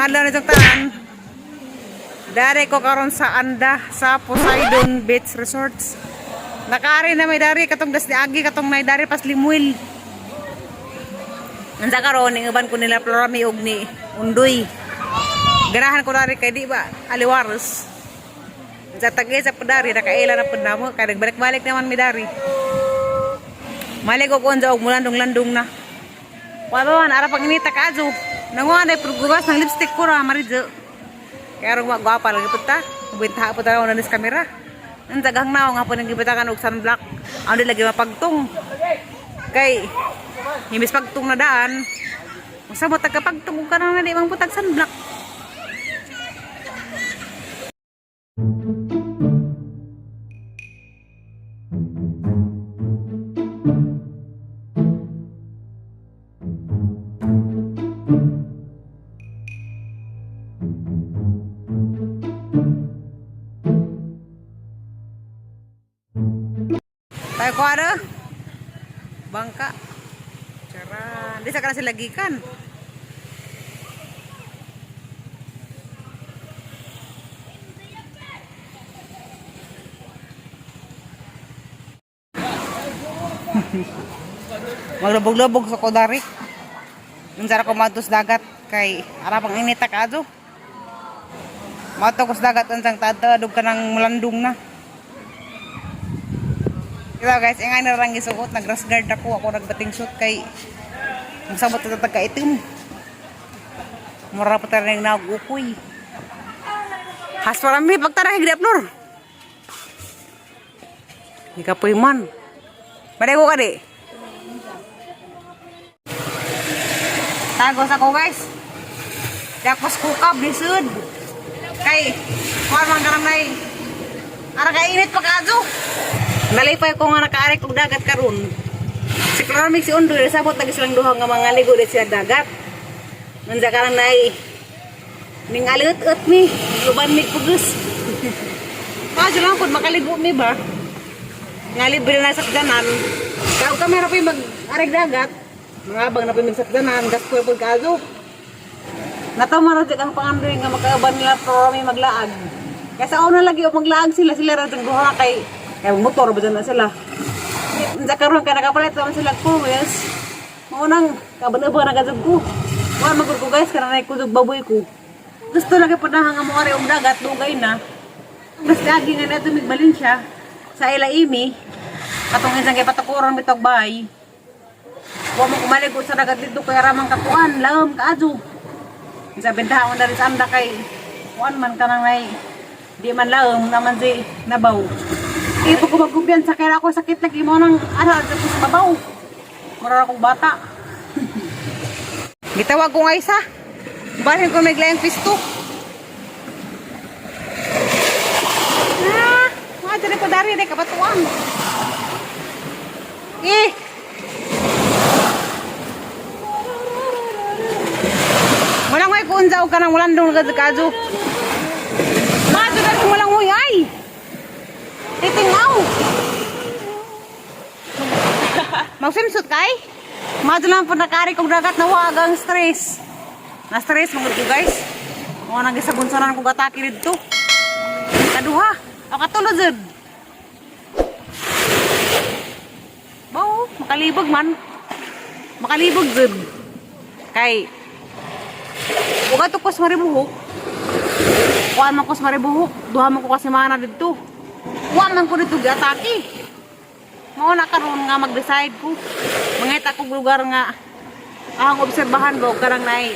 adlaw na itong tanan. Dari ko karon sa Anda sa Poseidon Beach Resorts. Nakaari na may dari katong das ni Agi katong nay dari pas Limuel. Nansa karon ning uban ko nila Florami og ni Undoy. Ganahan ko dari kay di ba aliwaros. Sa tagay sa pudari nakaila na pud namo kay nagbalik-balik naman mi dari. Mali ko unsa og mulandong-landong na. Wala man ara pang inita kaadyo. Nanguha na purgugas ng lipstick ko ra maridyo. Kaya rong gwapa lagi pud ta. Binta po ta na sa kamera. Ang daghang naong nga po nang gibitakan og sunblock. Ang di lagi mapagtong. Kay himis pagtong na daan. Usa mo tagkapagtong ug kanang na di man putag sunblock. Tayo ko ano? Bangka. Charan. Di sa kana sila gikan. Maglubog-lubog sa kodari. Unsa ra ko maadto sa dagat kay ara pang inita kaadto. Maadto ko sa dagat unsang taad-taad og kanang mulandong na. Kita guys, ingay na lang gisuot, nag-rash guard ako, ako nagbating suit kay magsabot ta tagka itim. Mura pa tayo nag-ukoy. Has parami pagtara higda flor. Ikapoy man. Baligo ka di. Tagos ako guys. Dakos kukab lisod. Kay kuan man karang nay. Ara kay init pa kaadto. Nalipay ko nga nakaarik og dagat karon. Si Clarmix si Undoy sabot lagi silang duha nga mga ligo di sila dagat. Nandiyan karon nay ning alut-ut mi, luban mi pugos. Kaso lang pud makaligo mi ba? Nga libre na sakdanan. Kaya kami ra mag arig dagat. Mga abang na pa magsakdanan, gas ko pud kaso. Natama ra jud ang pangandoy nga makauban nila pero mi maglaag. Kaya sa una lagi o maglaag sila, sila ra jud duha kay kay motor ba na sila. Unsa karon ka nakapalit naman sila four wheels. Mao nang kaban-uban na gazog ko. Wa magud ko guys kanang kudog baboy ko. Gusto lagi pa na nga mo ari og dagat dugay na. Mas lagi nga nato migbalin siya sa ila imi. Katong isang kay patukuran bitog bay. Wa mo kumaligo sa dagat dito kay ramang katuan, laom kaadyo. Sa bentahan na rin sa anda kay kuan man kanang nay di man laom naman si nabaw. Ipo ko magkumpiyansa kaya ako sakit lagi mo nang ano ko sa babaw. Mura akong bata. Gitawag ko nga isa. Balhin ko may glayang pisto. Ah, mga dyan ko dari na kabatuan. Eh. Walang may kunza o kanang walang dong nagkadyo. Mga dyan kung walang huy ay. Titingaw. Mag-swimsuit kay? Mga lang po nakari kong dagat na wag ang stress. Na-stress mga ko guys. Mga nang gisagunsanan kong atake dito. Kaduha. O katulod jud. Bao, makalibog man. Makalibog jud. Kay Uga to kos maribuhok. Kuan man kos maribuhok, duha man ko kasi mana dito. Kuan man ko dito giatake. Mao na karon nga mag-decide ko. Mangita kog lugar nga ang obserbahan ba og karang naay.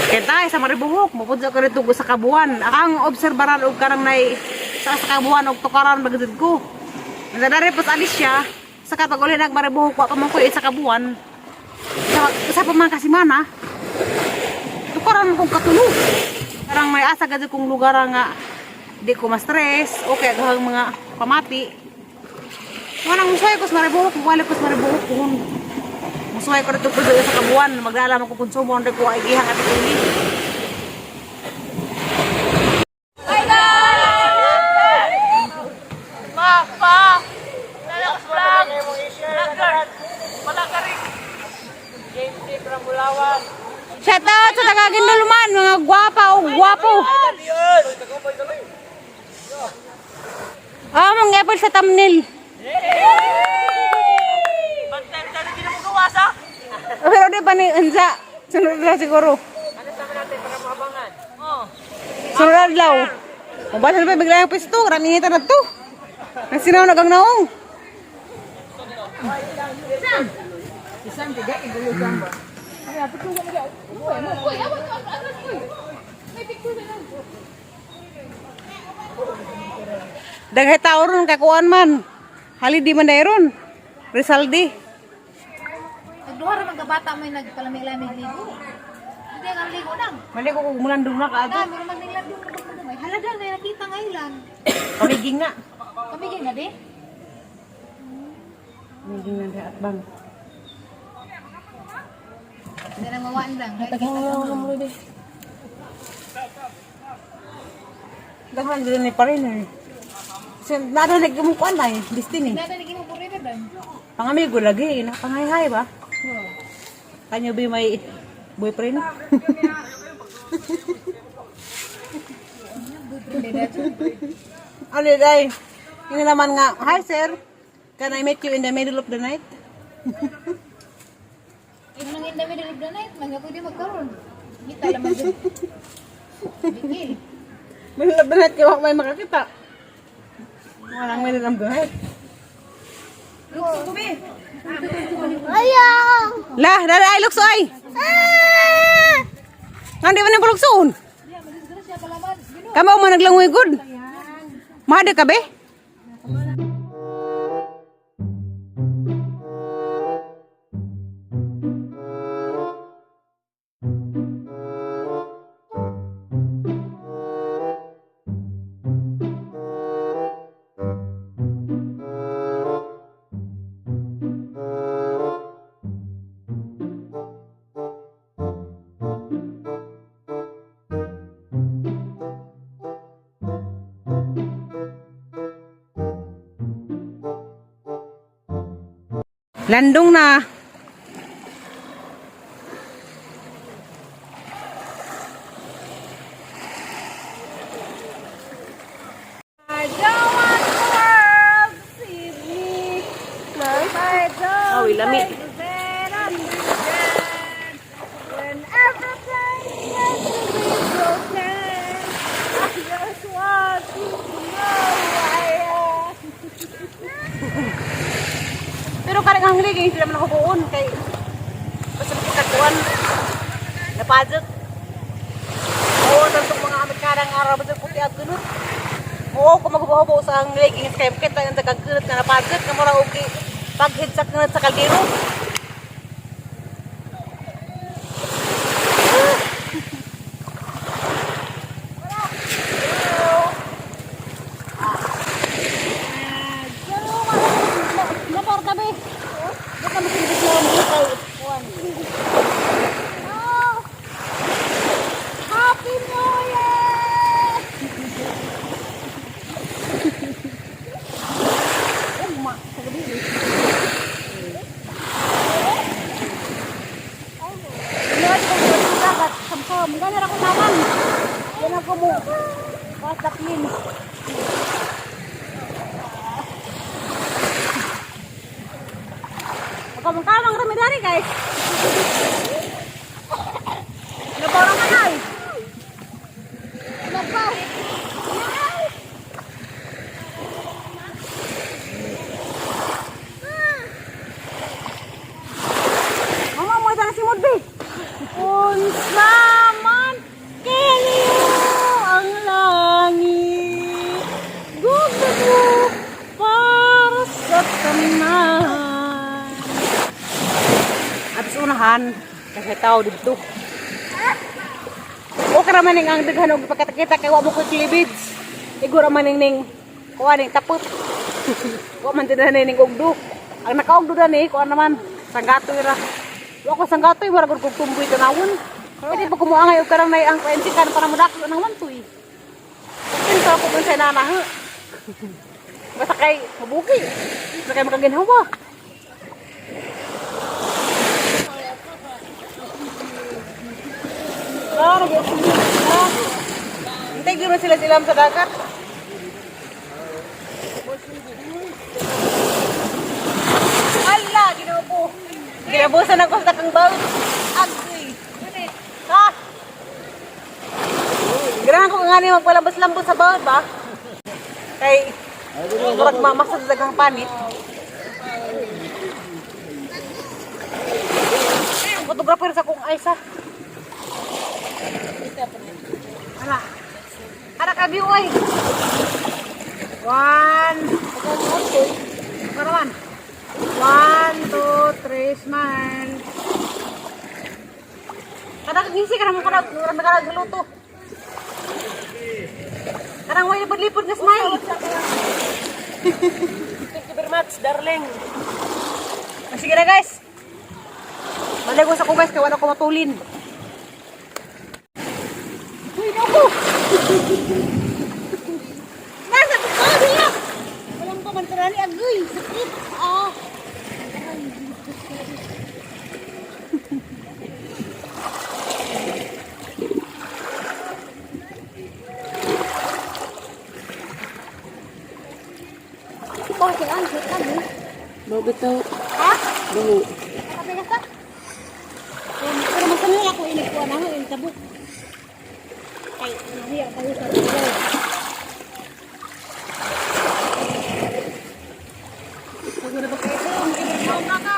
Kaya tayo sa Maribuhok, mapudyo ka dito sa Kabuan. Ang obserbaran og karang naay sa Kabuan og tukaran bagud ko. Nadari pas alis siya, sa kapag uli nag Maribuhok wa pa man ko sa Kabuan. Sa pa man kasi mana. Tukaran kong katulo. Karang may asa gud kong lugar nga di ko ma-stress, okay agahang mga pamati. Manang musuhay ko sa Maribuhok, wala ko sa Maribuhok kung musuhay ko dito ko sa Kabuan, magdala mo ko konsumo ang ko ay gihang at uli. Ma, pa! Lalakas vlog! Vlogger! Wala ka rin! James C. from Bulawan. Shout out sa taga Gindulman! sa thumbnail. Bantay tayo din mo gawasa. Pero di ba ni unsa? Sunod na siguro. Ano sa natin para mahabangan? Oh. Sunod adlaw. Mabasa na pa bigla yung pisto, raminitan na to. Nasinaw na gang naong. Daghay tao ron kay kuan man. Holiday man dayron. Rizaldi. Nagduha ra man ka bata may nagpalamig-lamig ligo. Hindi ang ligo nang. Mali ko kung mulandong na kaadto. Na, mura magnilandong na pag may halaga na nakita nga ilan. Kamiging na. Kamigay na di. Kamiging na at bang. Hindi na mawaan lang. Daghan din ni pa rin eh. Kasi narinig mo kuan na eh, destiny. Hindi na naging mo forever ba? Pangamigo lagi, nakapangayhay ba? Can you be my boyfriend? Ano day? Yun naman nga, hi sir, can I meet you in the middle of the night? Imo nang in the middle of the night, man pwede magkaroon. Kita lang man jud. Bigil. Middle of the night, kaya may makakita. Walang middle of the night. Ayaw! La, dala ay lukso ay! Ah! Nga di ba nang buluksoon? Madisgrasya pala man. Kamo mo naglangoy good. Mahada ka be? Landong na. I don't want the world to see me. I don't Oh, lami. understand. When everything is to be broken, I just want you to know I am. Pero karang ang huli, sila man nakukuon kay basta magpagkatuan. Napazot. Oo, tantong mga Amerikanang araw basta puti ang kunot. Oo, kung maghubo sa ang leggings kay kita ang dagag kunot nga napazot nga mura og paghid sa kunot sa kaldero. Napor kami. Baka masindig na ang kay Juan. Oh! Happy New Year! Ugma, sa gabi. Ano ko sa dagat, samsom. Ganyan ako naman. Yan ako mo. Basta clean. Kamang-kamang rami dari guys. Naparang ka na eh. Napaw. Mama mo na si Mudby. Unsa man kiniyo ang langit. Gusto mo para sa tanan. At sa unahan, kasi tao dito. Okay raman ning ang daghan og pagkakita kay wa mo koy cleavage. Igo raman ning ning kuha ning tapot. Wa man din ning ugdo. Ang nakaugdo na ni kuha naman sanggatoy ra. Wa ko sanggatoy wala gud kog tumboy tanawon. Pwede pa kumuangay og karang nay ang kan para modaklo nang wantoy. Kinsa ko kun sa nana ha. Basta kay mabuki. Basta kay makaginhawa. Ah, nag-iusin. Ah. Hintay gyud man sila silam sa dagat. Ala, ginoo ko. Ginabusan ako sa kang bawit. Agoy. Ha? Ganahan ko nga ni magpalambos-lambos sa bawit ba? Kay murag mamasad sa daghang panit. Photographer sa kong ay sa. Ala. Ara ka view oy. One. Karawan. One, two, three, smile. Kada kagisi ka naman kada murag nakarag luto. Karang way lipod-lipod nga smile. Thank you very much, darling. Ah, sige na, guys. Maligo sa ko, guys, kay wala ko matulin. Uy, naku! Nasa bukod niya! Walang pamantarani, agoy. Sakit. Ah. Bakit ang sakit mo? Bago. Ha? Bago. Kape ka sa? Pero masanay ako inigkuha na ako yung tabok. Ay, nahiya tayo sa tuloy. Siguro ba kayo? Makikita ka.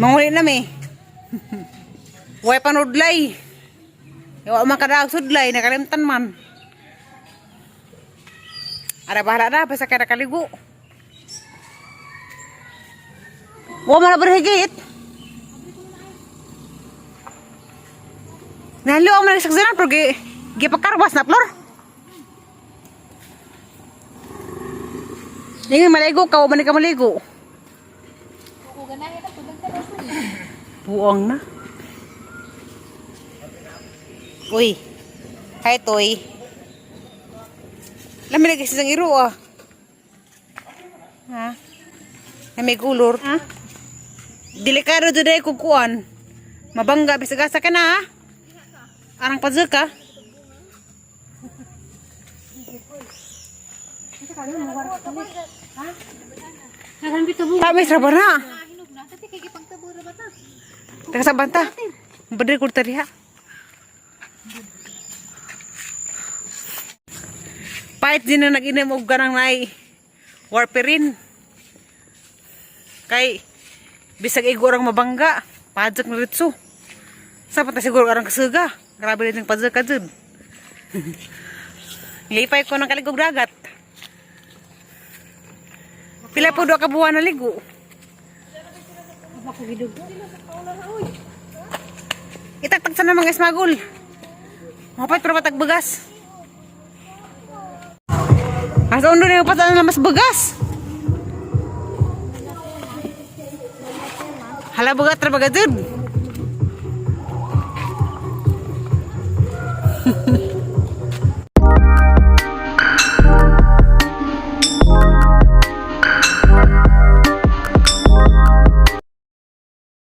Manguli na mi. Way panudlay. Yawa man kadaag sudlay, nakalimtan man. Ara bahala na, basta kaya nakaligo. Wa man na berhigit. Nalo ang mga saksanan pero gi gipakarwas na flor. Ingin maligo ka, wa man ka maligo. Ako ganahin ako daghan ako. Buong na. Uy. Hi, Toy. Lami lagi sa iro ah. Ha? Na may gulor. Ha? Delikado jud ay kukuan. Mabangga bisag asa ka na ha. Arang padzek ka. Tamis ra ba na? Hinog na sa kay gipangtabo ra ba ta? Taga sa banta. Badri ko tari ha. Pahit din na nag-inom og ganang nay warfarin. Kay bisag igo orang mabangga, pajak na ritso. Sa pa ta siguro arang kasuga. Grabe rin yung pajak ka dun. Lipay ko ng kaligog dagat. Pila po do ka buwan na ligo. Itagtag sa mga ismagol. Mapait pero patag bagas. Asa undo na yung patan na mas bagas. Hala bagat tra bagat dun.